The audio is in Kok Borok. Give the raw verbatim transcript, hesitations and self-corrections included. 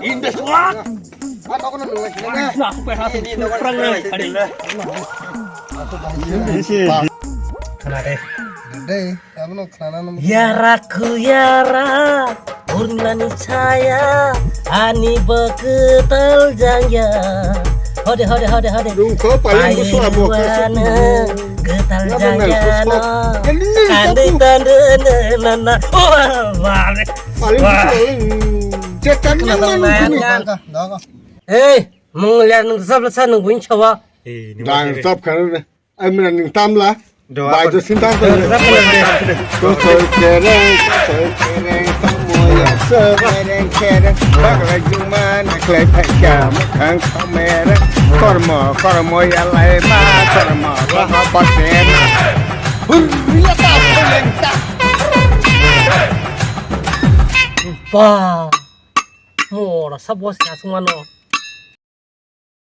Indeswat. Aku pernah tuh perang yang tadi. Yara ku yara, urmilani chaya, ani bo kwtal jangya. Hode, hode, hode, hode. Rungkho paling busuk abo. Kwtal jangya no. Tandai tandai na na. Oh, wah. Paling busuk. Cek kan. Hei, mung liar nung sab lasa nung buin chawa. Dang sab kan. Ai mera ning tamla. Bai to sinta ko. Kosoi kereng, kosoi kereng, kamoya se. Kereng kereng, baglai juma naklai phaikya, mukhang kamera. Kormo, kormo yalai ma, kormo, baha patena. Hurriya ta, hurriya ta. Ba, mora sabo sa sumano.